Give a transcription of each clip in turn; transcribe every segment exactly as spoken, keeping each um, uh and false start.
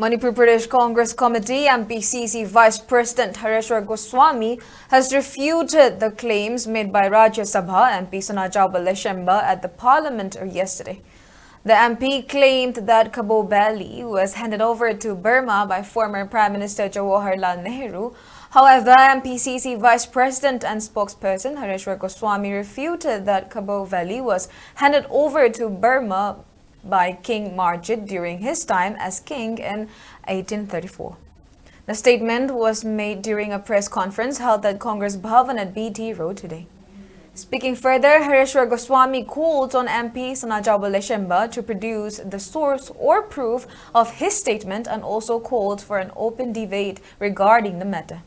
Manipur Pradesh Congress Committee, M P C C Vice President Hareshwar Goswami has refuted the claims made by Rajya Sabha M P Sanajaba Leshemba at the parliament yesterday. The M P claimed that Kabo Valley was handed over to Burma by former Prime Minister Jawaharlal Nehru. However, M P C C Vice President and spokesperson Hareshwar Goswami refuted that Kabo Valley was handed over to Burma by King Marjit during his time as king in eighteen thirty-four. The statement was made during a press conference held at Congress Bhavan at B T Road today. Speaking further, Hareshwar Goswami called on M P Sanajaba Leshemba to produce the source or proof of his statement and also called for an open debate regarding the matter.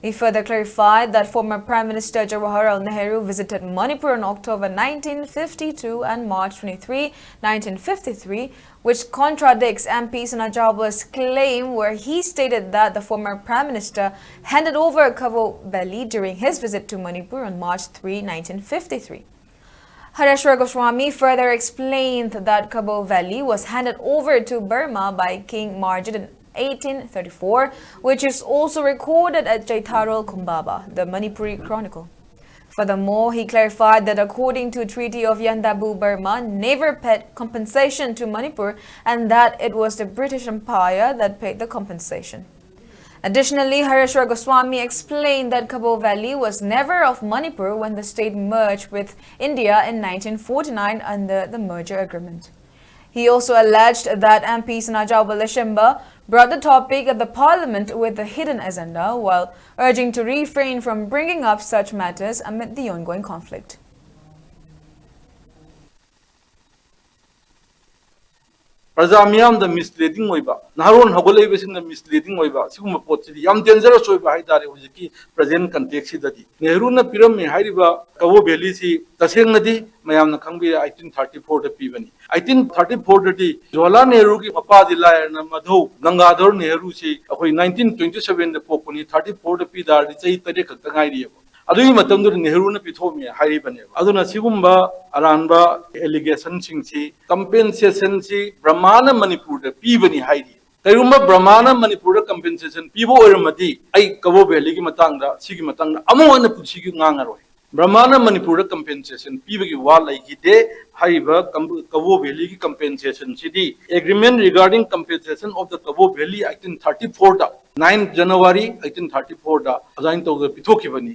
He further clarified that former Prime Minister Jawaharlal Nehru visited Manipur on October nineteen fifty-two and March twenty-three, nineteen fifty-three, which contradicts M P Sanajaba's claim where he stated that the former Prime Minister handed over Kabo Valley during his visit to Manipur on March three, nineteen fifty-three. Hareshwar Goswami further explained that Kabo Valley was handed over to Burma by King Marjit in eighteen thirty-four, which is also recorded at Chaitharol Kumbaba, the Manipuri Chronicle. Furthermore, he clarified that according to Treaty of Yandabu, Burma never paid compensation to Manipur and that it was the British Empire that paid the compensation. Additionally, Hareshwar Goswami explained that Kabo Valley was never of Manipur when the state merged with India in nineteen forty-nine under the merger agreement. He also alleged that M P Sanajaba Leshemba brought the topic at the parliament with a hidden agenda while urging to refrain from bringing up such matters amid the ongoing conflict. ꯄ꯭ꯔꯖꯥ ꯃꯤꯌꯥꯝꯗ misleading ꯑꯣꯏꯕ, ꯅꯍꯥꯔꯣꯟ ꯍꯧꯒꯠꯂꯛꯏꯕꯁꯤꯡꯗ misleading ꯑꯣꯏꯕ, ꯁꯤꯒꯨꯝꯕ ꯄꯣꯠꯁꯤꯗꯤ ꯌꯥꯝ dangerous ꯑꯣꯏꯕ ꯍꯥꯏꯇꯥꯔꯦ꯫ ꯍꯧꯖꯤꯛꯀꯤ ꯄ꯭ꯔꯖꯦꯟ ꯀꯟꯇꯦꯛꯁꯤꯗꯗꯤ ꯅꯦꯍꯔꯨꯅ ꯄꯤꯔꯝꯃꯤ ꯍꯥꯏꯔꯤꯕ ꯀꯕꯣ ꯚꯦꯂꯤꯁꯤ ꯇꯁꯦꯡꯅꯗꯤ ꯃꯌꯥꯝꯅ ꯈꯪꯕꯤꯔꯦ, ꯑꯩꯠꯇꯤꯟ ꯊꯥꯔꯇꯤ ꯐꯣꯔꯗ ꯄꯤꯕꯅꯤ꯫ ꯑꯩꯠꯇꯤꯟ ꯊꯥꯔꯇꯤ ꯐꯣꯔꯗꯗꯤ ꯖꯋꯥꯍꯔꯂꯥꯜ ꯅꯦꯍꯔꯨꯒꯤ ꯃꯄꯥꯗꯤ ꯂꯥꯏꯔꯅ ꯃꯙꯧ ꯒꯪꯒꯥꯙꯔ ꯅꯦꯍꯔꯨꯁꯤ ꯑꯩꯈꯣꯏ ꯅꯥꯏꯟꯇꯤꯟ ꯇ꯭ꯋꯦꯟꯇꯤ ꯁꯚꯦꯟꯗ ꯄꯣꯛꯄꯅꯤ, ꯊꯥꯔꯇꯤ ꯐꯣꯔꯗ ꯄꯤ ꯇꯥꯔꯗꯤ ꯆꯍꯤ ꯇꯔꯦꯠ ꯈꯛꯇ ꯉꯥꯏꯔꯤꯑꯕ꯫ ꯑꯗꯨꯒꯤ ꯃꯇꯝꯗꯨꯗ ꯅꯦꯍꯔꯨꯅ ꯄꯤꯊꯣꯛꯑꯝꯃꯦ ꯍꯥꯏꯔꯤꯕꯅꯦꯕ꯫ ꯑꯗꯨꯅ ꯁꯤꯒꯨꯝꯕ ꯑꯔꯥꯟꯕ ꯑꯦꯂꯤꯒꯦꯁꯟꯁꯤꯡꯁꯤ, ꯀꯝꯄꯦꯟꯁꯦꯁꯟꯁꯤ ꯕ꯭ꯔꯍꯃꯥꯅ ꯃꯅꯤꯄꯨꯔꯗ ꯄꯤꯕꯅꯤ ꯍꯥꯏꯔꯤ꯫ ꯀꯩꯒꯨꯝꯕ ꯕ꯭ꯔꯍꯃꯥꯅ ꯃꯅꯤꯄꯨꯔꯗ ꯀꯝꯄꯦꯟꯁꯦꯁꯟ ꯄꯤꯕ ꯑꯣꯏꯔꯝꯃꯗꯤ ꯑꯩ ꯀꯕꯣ ꯚꯦꯂꯤꯒꯤ ꯃꯇꯥꯡꯗ, ꯁꯤꯒꯤ ꯃꯇꯥꯡꯗ ꯑꯃꯨꯛ ꯍꯟꯅ ꯄꯨꯟꯁꯤꯒꯤ ꯉꯥꯡꯉꯔꯣꯏ꯫ ꯕ꯭ꯔꯍꯃꯥꯅ ꯃꯅꯤꯄꯨꯔꯗ ꯀꯝꯄꯦꯟꯁꯦꯁꯟ ꯄꯤꯕꯒꯤ ꯋꯥ ꯂꯩꯈꯤꯗꯦ꯫ ꯍꯥꯏꯔꯤꯕ ꯀꯝ-, ꯀꯕꯣ ꯚꯦꯂꯤꯒꯤ ꯀꯝꯄꯦꯟꯁꯦꯁꯟꯁꯤꯗꯤ Agreement Regarding Compensation of the Kabo Valley eighteen thirty fourꯗ, ninth January eighteen thirty fourꯗ ꯑꯗꯨꯃꯥꯏꯅ ꯇꯧꯗꯅ ꯄꯤꯊꯣꯛꯈꯤꯕꯅꯤ꯫